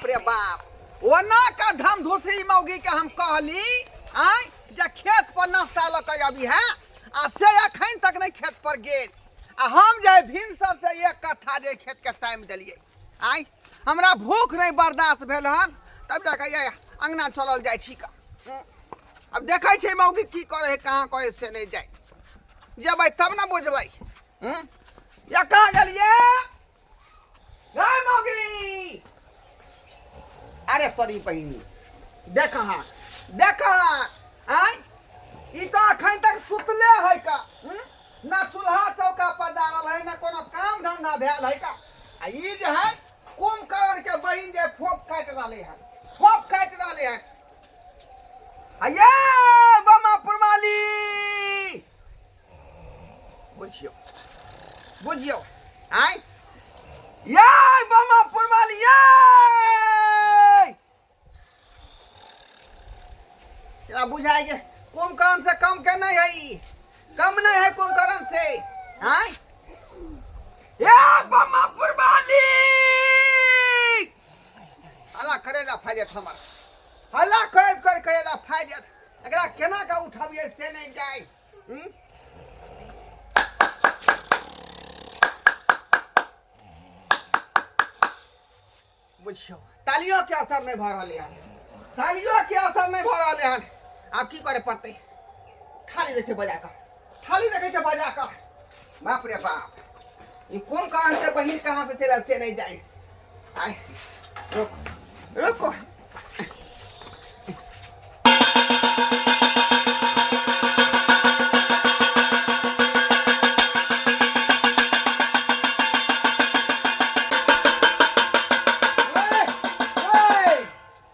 रे बाप, ओना का धम धुसरी मौगी के हम कहली आय जे खेत पर नाश्ता लऽ के अभी है, आ से अखन तक नहीं खेत पर गेल। आ हम जे भिनसर से एक कट्ठा जे खेत के टाइम देलिए आय, हमरा भूख नहीं बर्दाश्त भेल हन, तब जाके ये अंगना चलल जाइ छी का। अब देखै छै मौगी की करे है कहाँ करे से नहीं जाए, जेबै तब ना बुझबै। या कहाँ गेलिए रे मौगी? अरे तोरी बहिनी, देख हाँ देख हाँ, आय ई तो अखन तक सुतले है का। ना चूल्हा चौका पर डालल है, ना कोनो काम धंधा भेल है का। आ ई जे है कुंभकर्ण के बहिन जे फोप काटि रहले हन, फोप काटि रहले हन। आये बमा पुरवाली, बुझियो बुझियो, आय ये बमा पुरवाली ये एकरा बुझाय के कुंभकर्ण से कम के नहीं है, ई कम नहीं है कुंभकर्ण से। आय ये बमा पुरवाली, हल्ला करे ला फायदा हमर, हल्ला कर कर करे ला फायदा, एकरा केना के उठाबिए से नहीं जाए। बुझियो तालियो के असर नहीं भऽ रहलै हन, तालियो के असर नहीं भऽ रहलै हन। आब की करे पड़तै? थाली दै छै बजा कऽ, थाली देखै छै बजा कऽ। बाप रे बाप, ई कोन कारण से बहिन कहाँ से चलल से नहीं जाए। आय रुको रुको,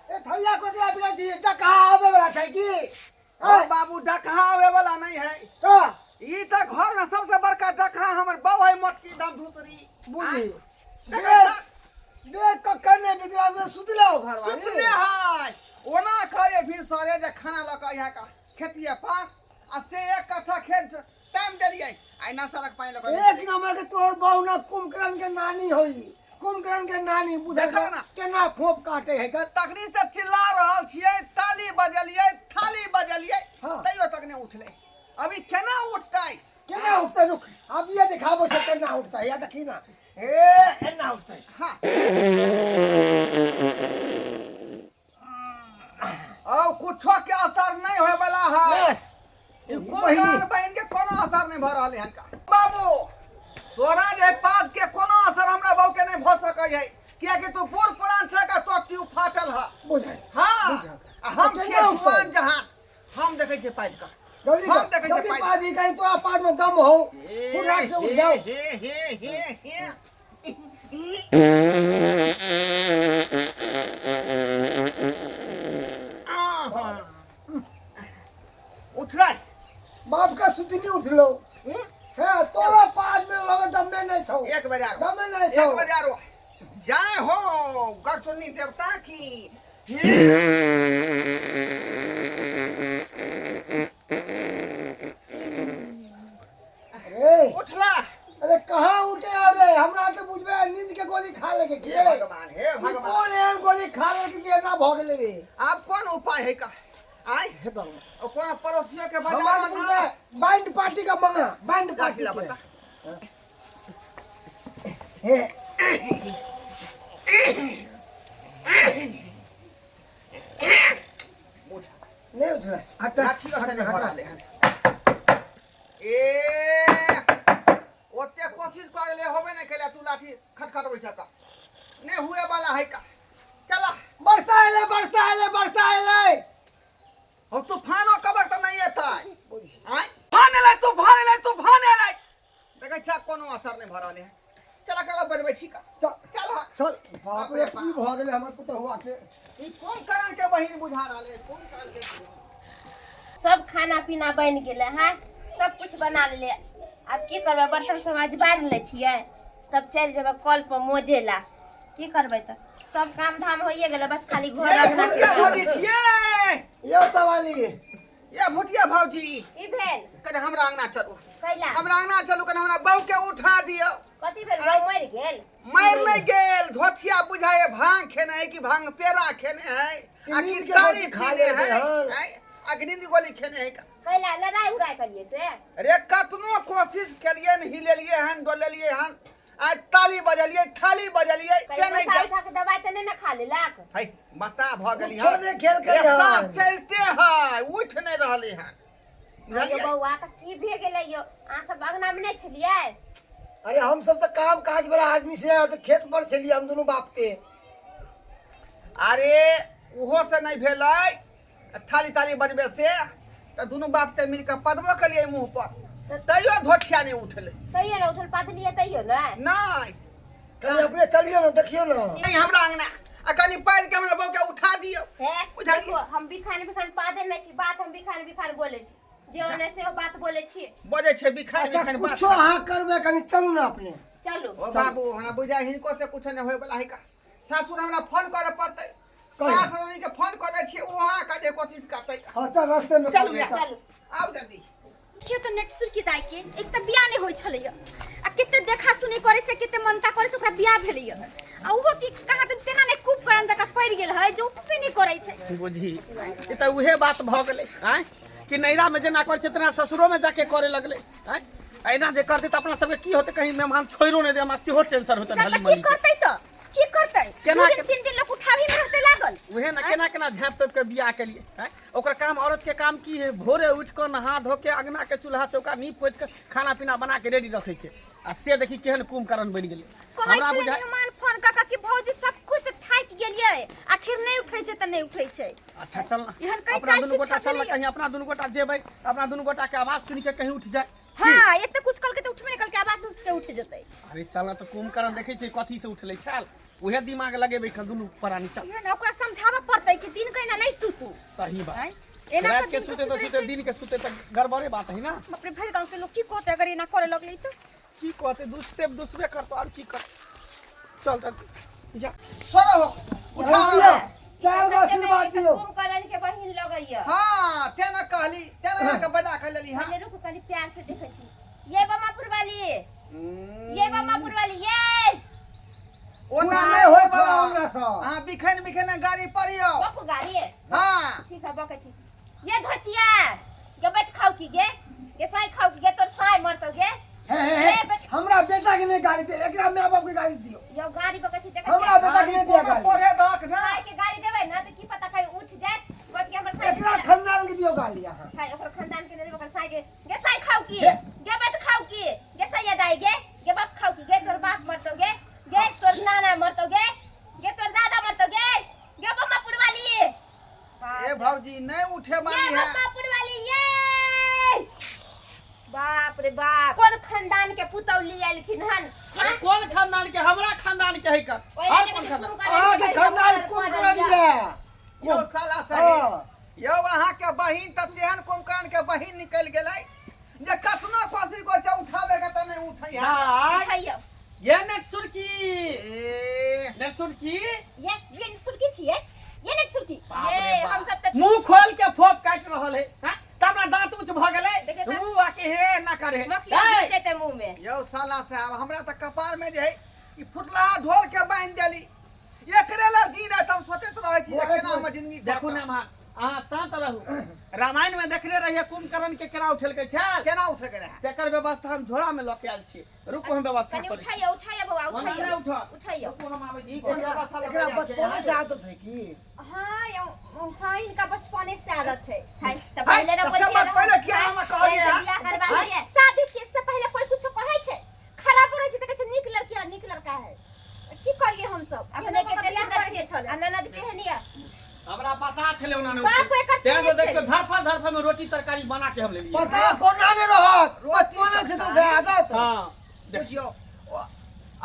ए थरिया को दिया बिना जी डकहा आवे वाला छै की? ओ बाबू, डकहा आवे वाला नहीं है। तो ई त घर में सबसे बड़का डकहा हमर बहू है, मोटकी दम धूसरी। बुझी देखै बेर छह? बेर कखन ने बिगड़ा में सुतले हो घर वाली। सुतले है, ओना करे फिर सरे जे खाना लऽ कऽ यहाँ का खेतिए पर, आ से एक कट्ठा खेत टाइम देलियै, आइ ना सड़क पानि लऽ कऽ एक नंबर के तोहर बहू ना कुंभकर्ण के नानी होई, कुंभकर्ण के नानी बुझल देखो ना। केना फोप काटे है कर। तखनी से चिल्ला रहल छियै, ताली बजलियै, थाली बजलियै, हाँ। तैयो तक नहि उठलै। अभी केना उठतै? केना उठतै? रुक, अब ये दिखाबो से केना उठतै। या देखी ना, ए एना उठतै। हाँ औ कुछो के असर नहीं होय वाला है। बस। ई कुंभकर्ण बहिन के कोनो असर नहीं भऽ रहलै हन का। बाबू, तोरा जे पात के कोनो असर हमरा बहू के नहीं भऽ सकै है, कियाकि तू बूढ़ पुरान छै का तोर ट्यूब फाटल है। बुझल। हाँ, बुझल। आ हम केना छियै उठतै? जुआन जहान, हम देखै छियै पात के, जल्दी हम कर, देखै छियै जल्दी पात। पादी कहीं तो पाद में दम हो, पूरा से उठ जाओ। हे हे हे हे उठलै। बाप का सुतली उठलो। है तोरा पाद में लगे दमे नहीं छौ। एक बजे आरो। दमे नहीं छौ। एक बजे आरो। जय हो गरचुन्नी देवता की। अरे उठला। अरे कहाँ उठे? अरे हमरा तो बुझबे नींद के गोली खा लेके हे के भगवान, हे ई भगवान, कौन एहन गोली खा लेके के एना भऽ गेलै रे? आब कोन उपाय है का आय? हे भगवान, ओ कोनो पड़ोसियों के हमरा बजाना ना बुझबे बैंड पार्टी का मंगा, बैंड पार्टी ला के। बता। हे उठ। नहीं उठला, हटा। लाठियो से नहीं भऽ रहलै हन। ए ओते कोशिश कर ले होबे नहीं केले, तू लाठी खटखटबै छ का नहीं हुए वाला है का। चला। वर्षा एलै, वर्षा एलै, वर्षा एलै। हम तूफानो कबर तऽ नहीं एतै। बुझी। आय तूफान एलै, तूफान एलै, तूफान एलै। देखै छ कोनो असर नहीं भऽ रहलै हन। चला करा बजबै छी का। चल। चल हाँ। चल। बाप रे, की भऽ गेलै हमर पुतहुआ के? ई कोन कारण के बहिन बुझा रहल है, कोन कारण के? सब खाना पीना बनि गेलै हँ, सब कुछ बना लेलियै। आब की करबै? बर्तन सब आज बारि लै छियै, तब चलि जेबै कल पर मोजे ला। की करबै, तऽ सब काम धाम होइए गेलै, बस खाली घर ए अंगना के भुटिया काम। भौजी छियै? यौ सवाली। ए भुटिया भौजी। की भेल? कने हमरा अंगना चलू। कैला? हमरा अंगना चलू, कने हमरा बहू के उठा दियौ। कथी भेल बौ मरि गेल मरि नहि गेल धोथिया बुझाए भांग खेने है कि भांग पेड़ा खेने है आ कि नींद के तारी गोली खा पीने लेलकै है हन। आँय? आ कि नींद गोली खेने है का? कैला लड़ाई उड़ाई करिए से रे कतनो कोशिश केलिए हन हिलेलिए हन डोलेलिए हन आज ताली बजलिए थाली बजलिए से नहीं पैसा जाय उसा के दवाई तऽ नहि ने खा लेलक है बता भऽ गेली कुछो हन नहि खेलकै रे हन। साँस चलते है उठ नहि रहलै हन यौ बुझलियै बौआ तऽ की भे गेलै यौ अहाँ सब अंगना मे नहि छलियै अरे हम सब तऽ काम काज वाला आदमी से तऽ खेत पर छलियै हम दुनू बाप के अरे ओहो से नहि भेलै थाली ताली बजबे से तऽ दुनू बाप ते मिल कऽ पदबो केलियै मुँह पर तैयो धोछिया नहि उठलै तैयो ने उठल पादलियै तैयो ने नहि कनि अपने चलियौ ने देखियौ ने नहीं हमरा अंगना आ कनि पारि के हमरा बहू के उठा दियौ हे बुझलियै देखो हम बिखान बिखान पादे नहि छी बात हम बिखान बिखान बोलै छी जे ओने से बात बोलै छी बजै छै बिखान अच्छा बिखान बात कुछो अहाँ करबै कनि चलू ने अपने चलू ओ बाबू हमरा बुझाय हिनको से कुछ नहि होय वाला है का सासुर हमरा फोन करे पड़तै कहिया? सास रानी के फोन कऽ दै छियै ओ अहाँ के जे कोशिश करतै हाँ चल रास्ते में चलू या चलू। आउ जल्दी देखियौ तऽ नेट सुरकी दाइ के एक तऽ बियाह नहि होइ छलैया आ कते देखा सुनी करे से कते मनता करे से ओकरा बियाह भेलैया आ ओहो की कहाँ तऽ तेना नहि कूप करन जकाँ पड़ि गेल है जे उपे नहि करै छै बुझी ई तऽ उहे बात भऽ गेलै आँय कि नैहरामे जेना करै छै तेना ससुरोमे जाके करे लगलै आँय एना जे करतै तऽ अपना सबके की होतै कहीं मेहमान छोड़ियो नहि दे हमरा सेहो टेंशन होतै चल भली तऽ की मली के। करतै तऽ की करतै केना दू दिन तीन दिन लोक उठाबी में रहतै लागल उहे ने केना केना झाँपि तोपि के बियाह केलिए आँय ओकर काम औरत के काम की है भोरे उठि कऽ नहा धो के अंगना के चूल्हा चौका नीप पोति के खाना पीना बना के रेडी रखे के आ से देखी केहन कुंभकर्ण बनि गेलै कहै हमरा छलै बुझाइ मेहमान फोन कऽ कऽ कि भौजी सब कुछ थाकि गेलियै आखिर नहि उठै छै तऽ नहि उठै छै अच्छा चल ना एहन कहीं अपना जाइ दुनू छी गोटा चल ना छपरी। कहीं अपना दुनू गोटा जेबै अपना दुनू गोटा के आवाज सुनि के कहीं उठि जाए हाँ एते कुछ कल के तऽ उठबे नहि कल के आवाज सुन के उठ जेतै अरे चल ना तऽ कुंभकर्ण देखै छै कथी से उठलै छल उहे दिमाग लगेबै खन दुनू प्राणी चल एहन ओकरा समझाबऽ पड़तै कि दिन के एना नहि सुतू सही बात आँय? एना रात तऽ के दिन के सुते तऽ सुतै सुते छै। दिन के सुते तऽ गड़बड़े बात है ना बाप रे भरि गाँव के लोग की कहतै अगर एना करे लगलै तऽ की कहते दुसते दुसबे करतो और की कर चल तऽ जा सोरो हो उठा दियौ चार गो आशीर्वाद दियौ कुंभकर्ण के बहिन लगैया हाँ तेना कहली तेना अहाँके बजा के लेली हाँ पहिले रुकू कनि प्यार से देखै छी ये बमापुर वाली ये बमापुर वाली ये ओना कुछ नहि नहि होइत होय हो हमरा सँ। अहाँ बिखन बिखन गाड़ी पड़ियौ बकू गाड़ी हाँ ठीक है बकै छी ये धोचिया गे बैठ खाउ की गे गे साई खाउ की गे तोर साई मरतौ गे हे हे हे हमरा बेटा के नहीं गाली दे एकरा माय बाप के गाली दियो यो गाड़ी बकै छी देखै हमरा बेटा के नहीं दिया गाली पढ़े दहक ना साई के गाड़ी देबै ना तऽ की पता कहीं उठ जाए कहत कि हमर साई एकरा खानदान के दियो गाली अहाँ साई ओकर खानदान के नहीं देबै ओकर साई के गे साई खाउ की गे बैठ खाउ की गे सैया दाई गे गे बाप खाउ की गे तोर बाप मरतौ गे गे तोर नाना मरतौ गे गे तोर दादा मरतौ गे गे बम्मा पुरवाली ए भौजी नहीं उठे ये वाली है बम्मा पुरवाली ये बाप रे बाप कोन खानदान के पुतौली आलखिन हन अरे कोन खानदान के हमरा खानदान के है कर ओहि और जगह कोन से खानदान कुमकर्ण अहाँ के के खानदान बहिन कुमकरण पड़ल ये यौ साला साहेब यौ अहाँ के बहिन तऽ तेहन कुमकान के बहिन निकलि गेलै जे कतनो कोशिश करै छै उठाबे के तऽ नहि उठै है भाई उठैयौ ये नेट सुरकी ए नेट सुरकी ये ये सुर्खी छियै ये ने सुर्खी बाप रे ये बाप। हम सब तऽ मुंह खोल के फोप काटि रहल है हाँ? तब हमरा दांत ऊंच भ गेलै देखियौ तऽ। मुंह आके हे ना करे मखिया ए, घुसि जेतै मुँह में यौ साला साहब हमरा तऽ कपार में जे है ई फुटलाहा ढोल के बान्हि देली एकरे ला दिन राति हम सोचैत रहै छी जे केना हमर जिंदगी देखू ने अहाँ अहाँ शांत रहू रामायण में देखने रहिए कुंभकर्ण के केना उठेलकै छल केना उठे के रहै तेकर व्यवस्था हम झोरा में लऽ के आयल छी रुकू हम व्यवस्था कनि करै छी उठाइयो उठाइयो बौआ ओना नहि उठाइयो उठत उठाइयो रुकू हम आबै छी ई कोन व्यवस्था एकरा लगबै बचपने से आदत है की हाँ हाँ इनका बचपने से आदत है हाय तऽ पहिले ना तऽ सब बात पहिले किया हमरा कहलियै हँ? बियाह करबा लियै शादी के से पहले कोई कुछ कहै छै खराब रहै छै तऽ कहै छै नीक लड़की है नीक लड़का है की करिए हम सब अपने के बियाह सुन्दर करके छी छलै आ ननद केहन यऽ हमरा पता छलै ओना नहि बाप उठतै। एकर तें पीने तो देखियौ छै। धरफड़ धरफड़ में रोटी तरकारी बना के हम लेलियै पता कोना ने रहत रोटी बचपने से तो आदत हाँ देख, बुझियौ ओ,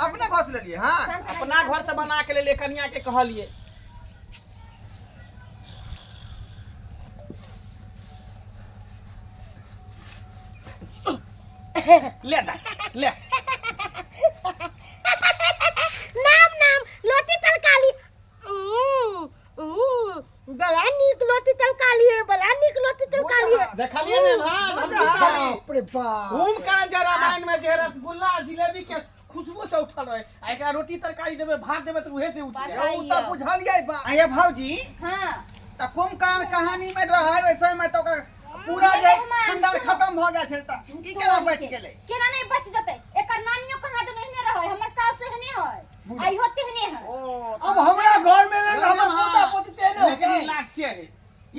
अपने घर से लेलियै हँ अपना घर से बना के लेलियै कनिया के कहलियै ले जा ले नाम नाम लोटी तरकारी बड़ा नीक लोटी तरकारी है बड़ा नीक लोटी तरकारी है देखलियै ने हाँ हम की कहलियै? बाप रे बाप घूम कान जे रामायण में जे रसगुल्ला जिलेबी के खुशबू से उठल रहे आ एकरा रोटी तरकारी देबै भात देबै तऽ उहे से उठ जाए ओ तऽ बुझलियै बा ये भौजी हाँ तऽ कुंभकर्ण कहानी में रहै ओहि समय में तऽ ओकर पूरा जे खानदान खत्म भऽ गेल छै तऽ ई केना बचि गेलै केना नहीं बच जतै एकर नानियो कहाँ तो नहीं रहै हमर सास एहने है आइहो तेहने है ओ अब हमरा घर में नहीं हमर पोता पोती तेहने लेकिन होतै ई लास्ट है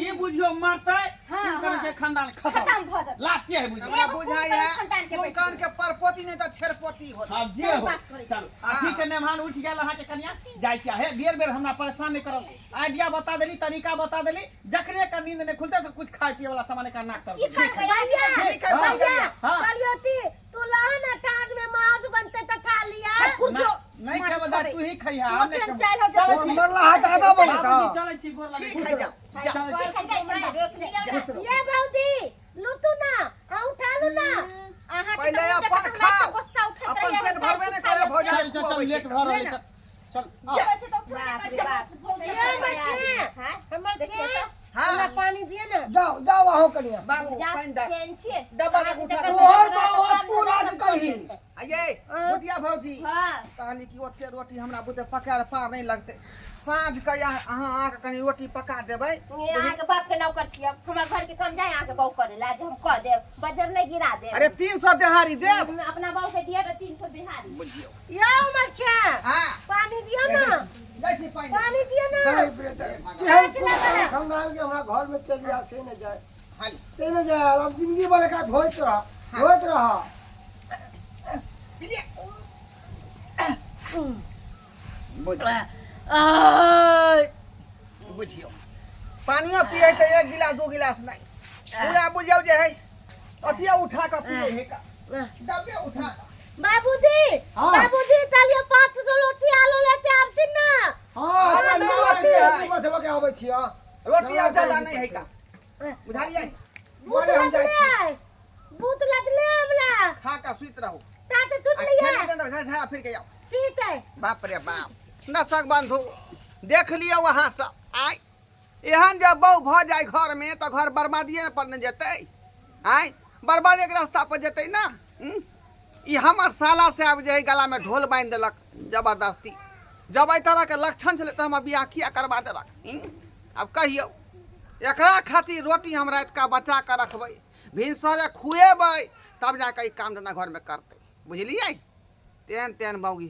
ई बुझियो मरतै हाँ, कुंभकर्ण हाँ। के खानदान खत्म खत्म भऽ जेतै। लास्ट है बुझियो हमरा एगो बुझाइया कुंभकर्ण खानदान के बचि कुंभकर्ण के परपोती नहि तऽ छेरपोती होतै आब जे हो बात करै छी। चलू आ ठीक छै मेहमान उठि गेल अहाँके कनिया जाइ छी हे बेर बेर हमरा परेशान नहि करब आइडिया बता देली तरीका बता देली जखने एकर नींद नहि खुलतै तऽ कुछ खाय पिए वाला सामान एकर नाक तर की करबै भैया ठीक है, बंद भैया करिया। हाँ। कहलियो ती तू लह ना टाँग में मांस बनते त खा लिया ना- नहीं खेबै दाइ तू ही खइहा हम नहि मोटन खेबै। चाइल हो चलै जैसे छी। मरला हाथ आधा बनता बाबूजी, चलै छी गोर लगै ठीक छी। है जाओ जाओ चलै छी। ठीक है, जाइ छी, रोक लियौ ने। ये भौजी लूतू ना आ उठा लू ना अहाँ के पहिले तऽ मुँह अपन देखत हमरा खाओ। तऽ गुस्सा उठैत अपन रहैए, पेट हम भरबे चाय नहि छुछा करे भौजाई चल चल चल लेट भऽ रहल है चल आ। सुतै छी तऽ उठबे नहि बाप करै रे छै, बाप। भौजी। ये बच्चे हाँ? हमर देखियौ के तऽ। हाँ। हमरा पानी दिए ना जाओ जाओ अहो कनिया बाबू जा, पानि दे चैन छियै। डब्बा के उठा अहाँके तोहर जकर बाबा काम तू धंधा लाज सब करही आये बुटिया भौजी हाँ। कहली कि ओते रोटी हमरा बुते पकायल पार नहि लगतै साँझ के अहाँ आके कनि रोटी पका देबै ये अहाँके बाप के नौकर छियै हमर घर के काम जाय अहाँके बहू करे ला जे हम कह देब बजर नहीं गिरा देब अरे 300 देहारी देब अपना बहू के दिए तऽ 300 बिहारी बुझियौ ये उमर छे हाँ पानी दियो ना जाइ छी पानि पानी दियो ना दाइ ब्रदर केहन कुल खानदान के हमरा घर में चल जा से न जाए हाल से न जाए अब जिंदगी भर एकरा धोइत रह धोइत रह बुझियौ पानियो पियै तऽ एक गिलास दू गिलास नहि पूरा बुझियौ जे है अथिया उठा कऽ पियै है का डब्बे उठा कऽ बाबूजी हाँ। बाबूजी तालियो पाँच गो रोटी आलू लेते आबथिन ना हाँ अरे नहि नहि रोटी रोटी है। ऊपर से लऽ के आबै छी हाँ रोटी आब ज्यादा नहि है का बुझलियै भूत बड़े हम जाइ लजले छी आय भूत लजले हमरा खा कऽ सुति रहू ताते सुत आ लिया खेली के अंदर घा घा फिर के जाओ ठीक है बाप रे बाप दर्शक बंधु देख लियौ अहाँ सब आय एहन जब बहु भऽ जाय घरमे तऽ घर बर्बादिए पर ने जेतै आँय बर्बादीके रास्ता पर जेतै ने हूँ? ई हमर साला साहब जे हइ गलामे ढोल बान्हि देलक जबरदस्ती जब एहि तरहके लक्षण छलै तऽ हमर बियाह किया करबा देलक हूँ? आब कहियौ एकरा खातिर रोटी हम रातिके बचा कऽ रखबै भिनसरे खुएबै तब जा कऽ ई काम धन्धा घरमे करतै बुझलियै तेहन तेहन मौगी।